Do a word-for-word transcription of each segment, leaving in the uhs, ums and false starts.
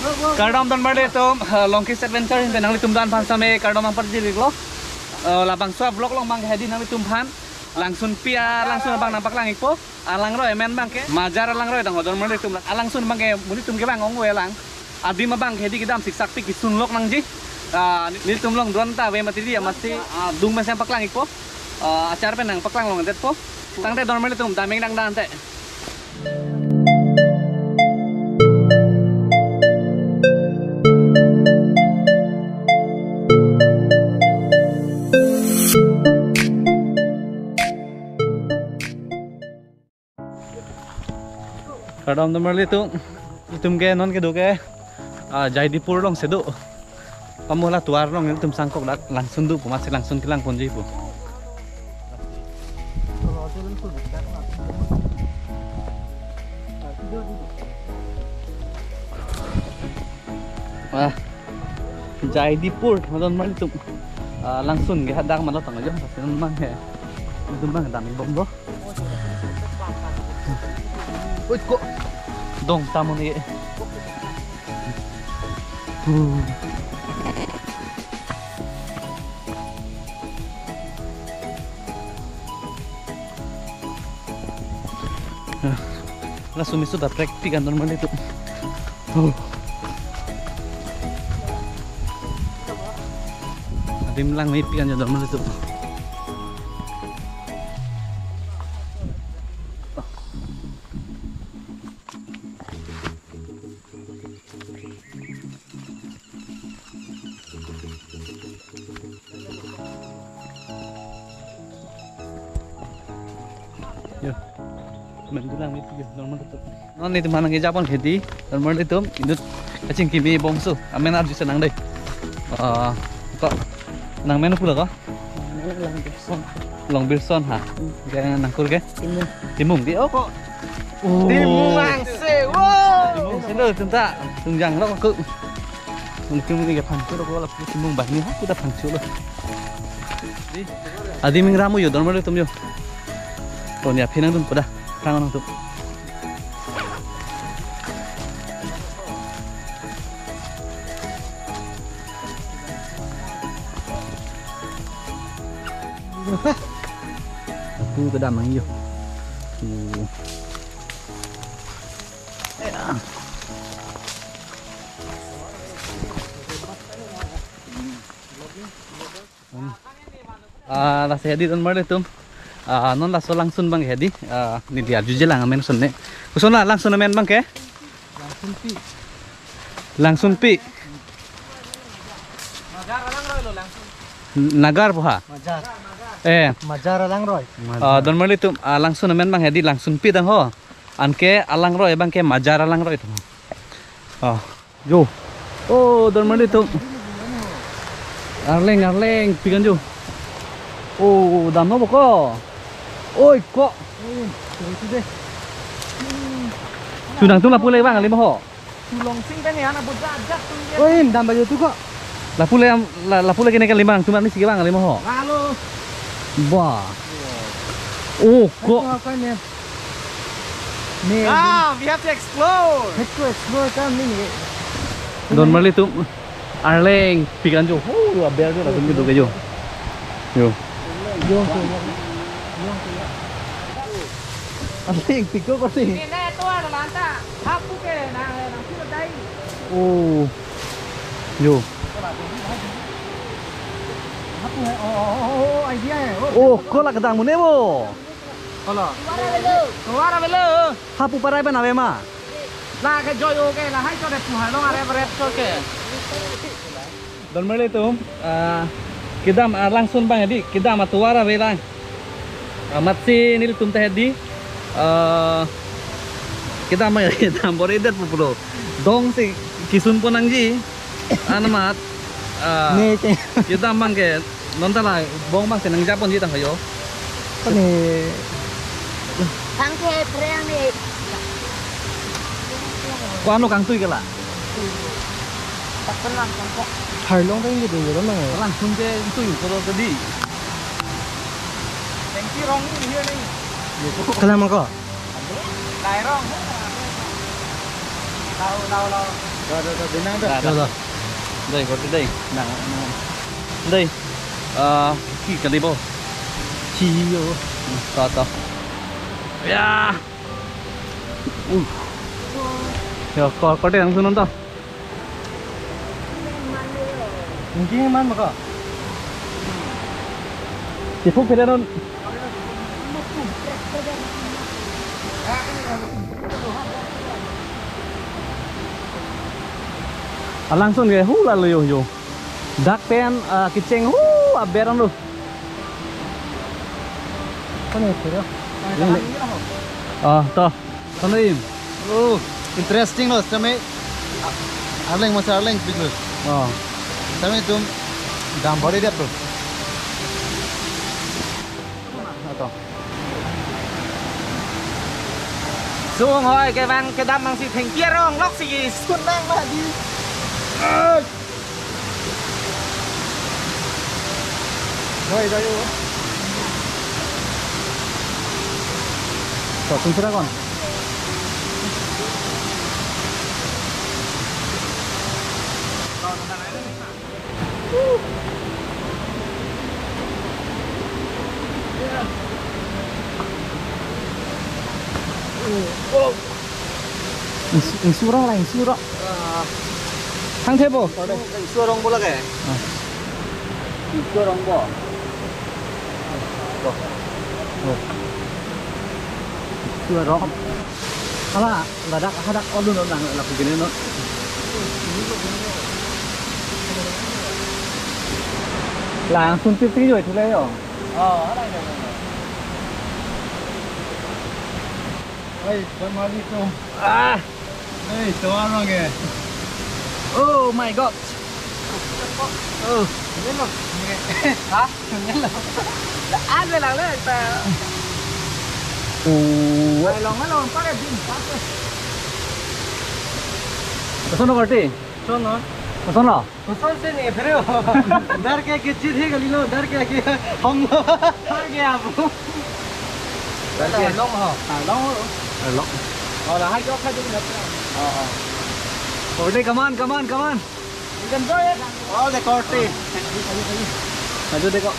Kardom donmarli atum, eh, Longkis Adventure ahin pen nanglitum do-an aphan same kardom nangpajir-iklo. Eh, labangso a-vlog along abang hedi nanglitum aphan Langsunpi alangsun abang nangpaklang-ikpo. Alangroi amen abangke Majar Alangroi tangho donmarli atum. Alangsun abangke monit atum kevang ongve lang. Adim abangke hedi kedam siksakpi kisun lok nangji. Ah, nelitum along do-an ta ave mati di, amatsi, ah, adung mesen paklang-ikpo. Ah, achar pen nangpaklang longdetpo. Tangte donmarli atum, damding dangdan te. Kardom donmarli atum, itum ke non kedo ke, ah, Jaidipur along si do. Pamula tovar along itum sangkok dak Langsun do pu, amatsi Langsun kelang ponji pu. Wah, Jaidipur, donmarli atum. Ah, Langsun ke hadak malo tanglo jong, pasti non abangke. Itum abang damding bomlo. Oi, kok. Dong tamu ni. Hmm. Nah, langsung misu daprek tiga normal itu. Oh. Adim lang mepik an jadon mali atum. Yo. Mendulang itu yo, normal itu. Non itum aphan nangkejapon hedi, donmarli atum, inut kachingki me bongso, amen arju senang dei. Ah, kok nangmen pulo kok? Nangmen Longbirson. Longbirson ha? Hmm. Ke nangkur ke? Timung. Timung di, oh kok. Oh. Timung angse, wow. Timung selo tunta, tungjang lo kok. Mungkin ini ke pangchul lo, kalau timung banyak, aku udah pangchul lo. Di, adim ingramu yo, donmarli atum yo. Toni aphi nangdun pada, kang nangdun. Aku kedam nang yo. Tuh. Ya. Ah, lasi hedi donmarli atum. Ah, non laso Langsun abang hedi. Ah, neli arjuje lang amen ason ne. Koson la Langsun amen abangke? Langsunpi. Langsunpi. Nagar pu ha? Majar. Eh. Majar Alangroi. Ah, donmarli atum, ah, Langsun amen abang hedi Langsunpi tangho. Anke Alangroi abangke Majar Alangroi tangho. Oh. Jo. Oh, donmarli atum. Arleng, arleng, pikan jo. Oh, damno boko. Oi, kok. Sudang tu lapu le bang, lima ho. Tulong sing kan ya, anak bocah ajak tu ya. Oi, dam baju tu kok. Lapu le am, la, lapu le kene kali bang, cuma ni sigi bang, lima ho. Lalu. Bah. Oh, kok. Ayo, apa ni? Nih. Ah, we have to explore. Have to explore kan nih. Donmarli atum arleng pikan jo. Oh, aber jo langsung gitu ke jo. Yo. Yo, yo, yo. Arleng piko ko sih. Ini nih tuh ada lanta. Hapu ke nah, nah, sudah dai. Oh. Yo. Hapu hai. Oh, oh, oh, oh, idea hai. Oh, ko la kedang mune bo. Halo. Tuara velo. Tuara velo. Hapu parai pen ave ma. La ke joy oke la hai cho de pu hai long are ret cho ke. Donmarli atum, ah, kedam arlangsun abang hedi, kedam atuara ave lang. Amatsi nelitum ta hedi, ah, kedam abang kedam bor-idet pu pulo. Dong si kisun pon nangji. Anamat, ah, ne ke. Kedam abang ke, non ta la bong abang si nangjaponji tangho yo. Kone. Kangke preng ne. Ko-an lo kangtui ke la? Takkan lang kangkok. Harlong ta ingke dun dun nang. Langsun ke tui ko lo tadi. Thank you, wrong here nih. Kalang mangko. Lai wrong. Dah, dah, dah, benang dah. Dah, dah. Dah, dah. Dei, korte dei. Nang, nang. Dei. Ah, ki kali bo. Ki yo. Hmm, to, to. Ya. Uh. Yo, ko, korte nangsun non to. Nangji man maka. Kipu pede non. Alangsun ke hu lalo yo yo. Dak pen, ah, kecheng hu aber lo. Kone pura. Ah, to. Kone im. Oh, interesting lo, sitame. Arleng masa arleng pik lo. Oh. Sitame itum dam body dia lo. Ato. Sung hoi kevang kedam mang si thengpi arong lok si sun nang ma di. Hoi, tayo. To, sung sira kon. Insu-, insurong la, insurong. Ah. Thang thebo. Insurong bo lake. Ah. Insurong bo. Bo. Oh. Insurong. Hala, ladak hadak olu non nang lapu gini non. Langsung tipi yo itu le yo. Oh, hala yo. Hey, Don Marley tum. Ah. Hey, tuan orang eh. Oh my God. Oh. Ini lo. Ha? Ini lo. Ada lang le ta. Oh. Ay, long, long, pare din, pare. Koson lo, korte? Koson lo? Koson lo? Koson si ne, pero. Dar ke ke chit he kali lo, dar ke ke hong lo. Dar ke apu. Dar ke. Long ho. Ah, long ho. Ah, long. Oh, lahai ko kha din na. Oh, oh. Korte, come on, come on, come on. All the korte. Maju deh kok.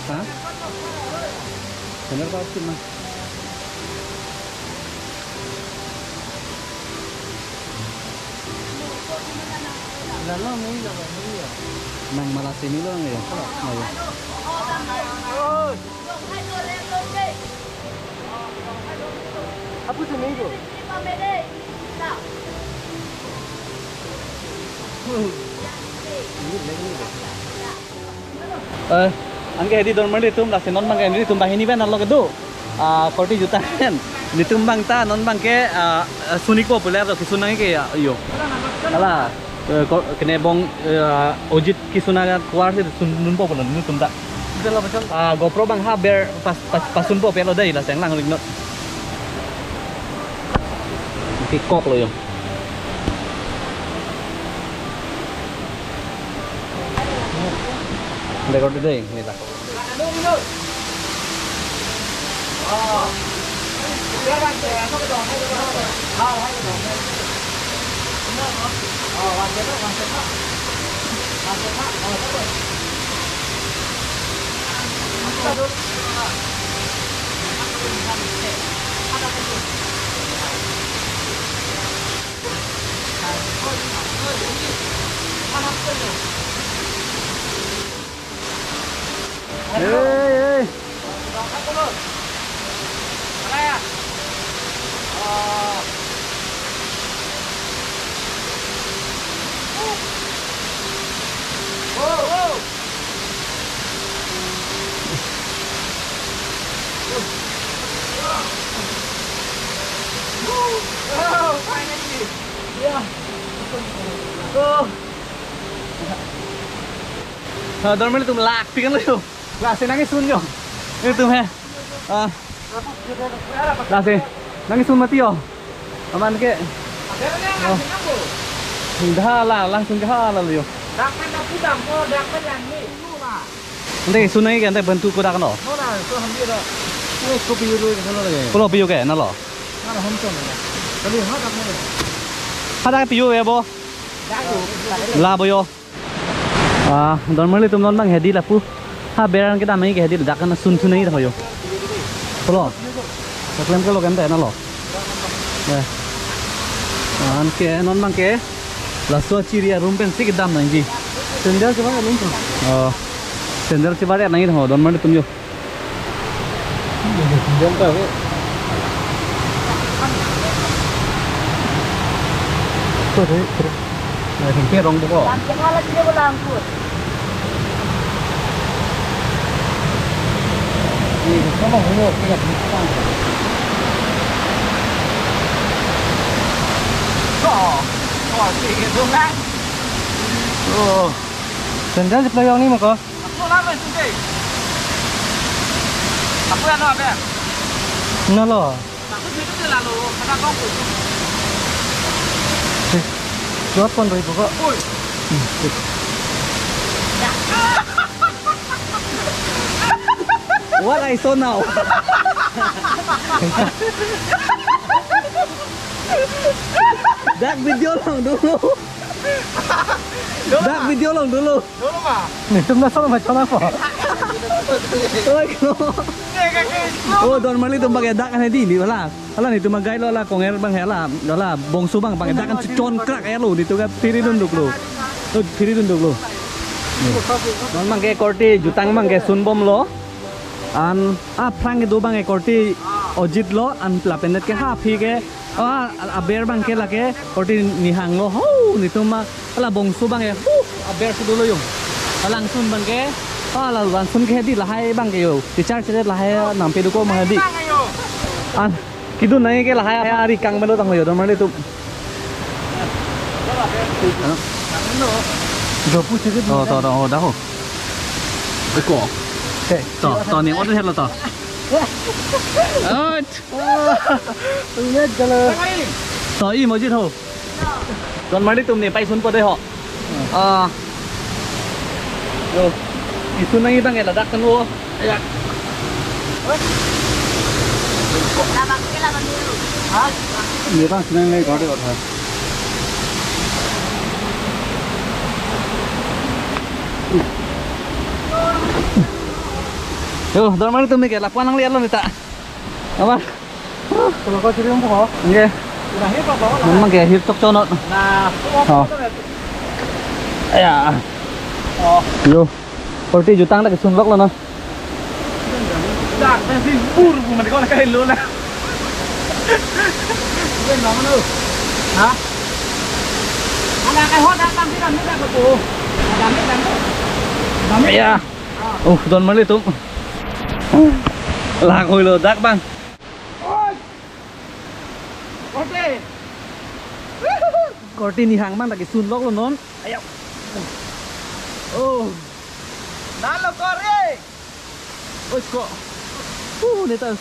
Ha? Benar pasti, Mas. Lalu ni, lalu ni ya. Nang malas ini lo, ya. Ayo. Apa tu minggu? Eh, anke hedi Don Marley atum, lasi non abangke nelitum banghini pen arlo kedo. Ah, korte juta pen. Nelitum abang ta non abangke, ah, ah, sun-ikpo pulo, kesun nangji ke ya, yo. Hala, eh, ko-, kene bong, eh, ojit kesun nang kuar si sunpo pulo nelitum ta. Ah, GoPro abang ha ber pas, pas, pasunpo pulo dei, lasi nanglang-iknon. Kikok lo yo. Record dei, neta. Hey, hey. Oh, finally. Yeah. Oh. Ah, Don Marley atum lakpik-an lo yo. Lasi nangkesun yo. Nelitum he. Ah. Lasi, nangkesun mati yo. Aman ke. Oh. Dah la, langsung ke hala lo yo. Ante sunai ke ante bantu kodak no. Pulo piu ke nalo. Hadak piu e bo. La bo yo. Ah, don marli atum, non bang hedi lapu. Ha, beran kedam nangji ke hedi, dak kan sun sun nangji ta ho yo. Pulo. Keklem ke lo kan ta nalo. Eh. Anke non bang ke. Laso chiri arum pensi kedam nangji. Sandal chepadet nangji. Oh. Sandal chepadet nangji ho, don marli atum yo. Sorry, sorry. Nah, singke rong buko. Oh. Oh, singke dong, kan? Oh. Sandal chepadet nangji ma ko? Aku lama itu deh. Aku yang apa? Nalo. Aku gitu deh lalu, kena kau. Eh, dua pon ribu kok. Oi. Hmm, sip. What I saw now. Dak video long dulu. Dak video long dulu. Dulu mah. Netum na sama macam apa? Oi, ko. Ye, kaki. Oh, don marli atum bang ke dak kan hedi ni, hala. Hala netum agai lo, hala konger bang, hala, hala bongso bang, bang ke dak kan chon krak ya lo, netum ke phiri dun duk lo. Oh, phiri dun duk lo. Don bang ke korte jutang bang ke sunbom lo. An, ah, aphrang kedo bang ke korte Ojit lo, an lapen det ke ha aphi ke, ah, aber bang ke lake, korte Nihang lo, ho, netum ma, hala bongso bang ke, hu, aber si dolo yo. Hala langsun bang ke, ah, hala langsun ke hedi lahai bang ke yo. Teacher chedet lahai nampe duko ma hedi. An, kedun nangji ke lahai, ah, ri kang melo tang lo yo, don marli atum. Jopu chedet. To, to, to, oh, dah ho. Eko. Oke. To, to, ni order lo to. Ach. Iya, jalo. To, i mojit ho. Don marli atum ne paisunpo dei ho. Ah. Yo. Isun nangji bang ke ladak kan wo. Ya. Labang ke labang dulu. Ha? Ini bang senang lagi kau deh. Yo, don marli atum ke lapuan nangle lo neta. Apa? Kalau kau ciri umpu kau? Nge. Nah, ini apa bawa lah? Memang kayak hip tok conot. Nah, oh. Ya. Oh. Yo. Korte jutang dak sunlok lo na. Dak, nanti bur, bu, mati kau nak kain lo lah. Bukan nama lo. Hah? Anak kau dak, nanti kami dak ke tu. Kami, kami. Kami. Ya. Oh, don marli atum. Lah, koi lo dak bang. Oi! Korte! Korte Nihang bang dak sunlok lo non. Ayo. Oh. Nalo kore. Oi, ko. Uh, netas.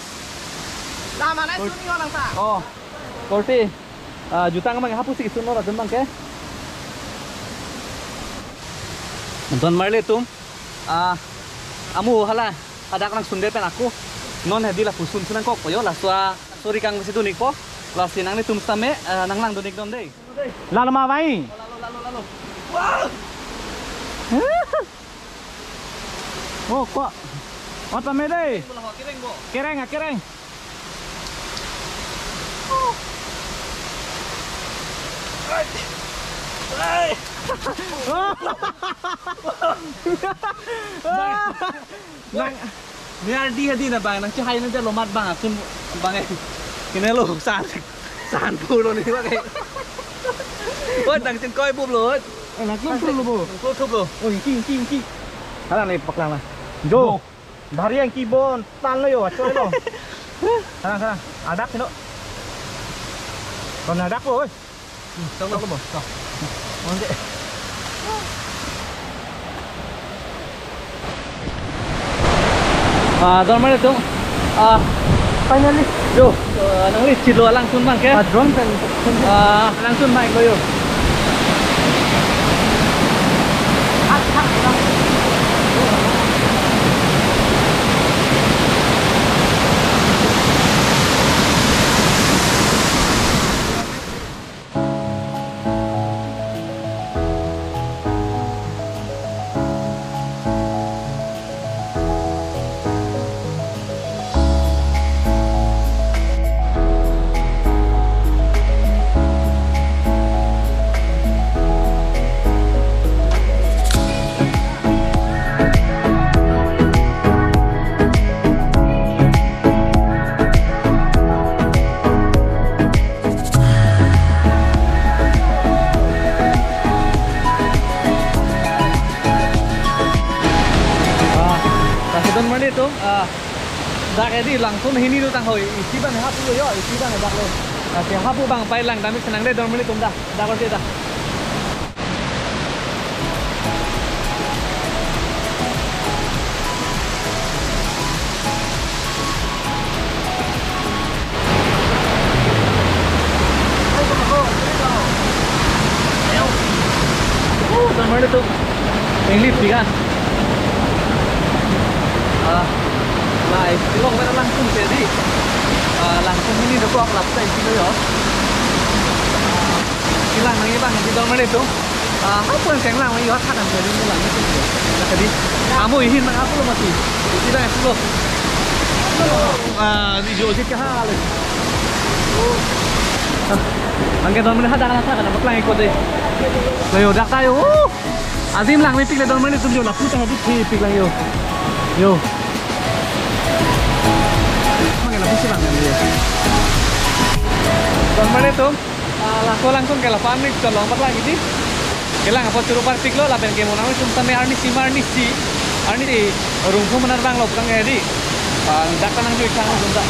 Lama na Kor- suni orang ta. Oh. Korte. Ah, jutang bang hapu si sunlo atum bang ke. Don marli atum. Ah, amu hala, hadak nangsunde pen ako. Non hedi lapuson si nangkokpo yo, laso a, sorry kang si dun-ikpo. Lasi nanglitum sitame, eh, nanglang dun-ik non dei. Lalo ma vai. Lalo, lalo, lalo. Wah. Oh, ko. Ot pame dei. Kereng, ah, kereng. Nang, ni ardi hadi na bang, nang chehai na jalo mat bang, asun bang eh. Kene lo, san, san pulo ni bang eh. Oi, nang chingkoi bup lo, oi. Anak lo pulo bo. Nang pulo thup lo. Oh, ingki, ingki, ingki. Hala ni paklang na. Jo. Bo. Dhari yang kibon, tan lo yo, choi lo. Sana, sana. Adak sino. Kon adak lo, oi. Hmm, tang lo bo. Tang. Oke. Ah, don marli atum. Ah, Finally. Yo, eh, nangli chilo alangsun abang ke? Ah, drone kan. Ah, alangsun abang ko yo. Ah, lasi don marli atum, ah, dak hedi Langsun hini do tang hoi, isi abang hapu lo yo, isi abang dak lo. Lasi hapu abang pai lang damik senang de don marli atum dah, dak lo si dah. Oh, don marli atum. English tiga. Ah, lai, ilong mana Langsun tadi. Ah, Langsun hini do kok lap sai silo yo. Kelang nangji abang, hedi don marli atum. Ah, hapon seng lang, yo thakan tadi, lang itu. Tadi, amu ihin mang apu lo mati. Isi abang apu lo. Ah, di jo jit ke hal. Ah, angke don marli hadak lang thakan, amat lang ikot deh. Lo yo, dak ta yo. Adim lang mepik le don marli atum yo, lapu ta hedi pik lang yo. Yo. Mangke lapu si lang yo. Don marli atum. Ah, laso Langsun ke lapu-an ni cholong patla gidi. Kelang apot choro parpiklo lapen ke mo nangtum tame arnisi ma arnisi. Arnisi rungphu manar abang lo putang hedi. Ah, dak ta nangjui thang lo tum ta.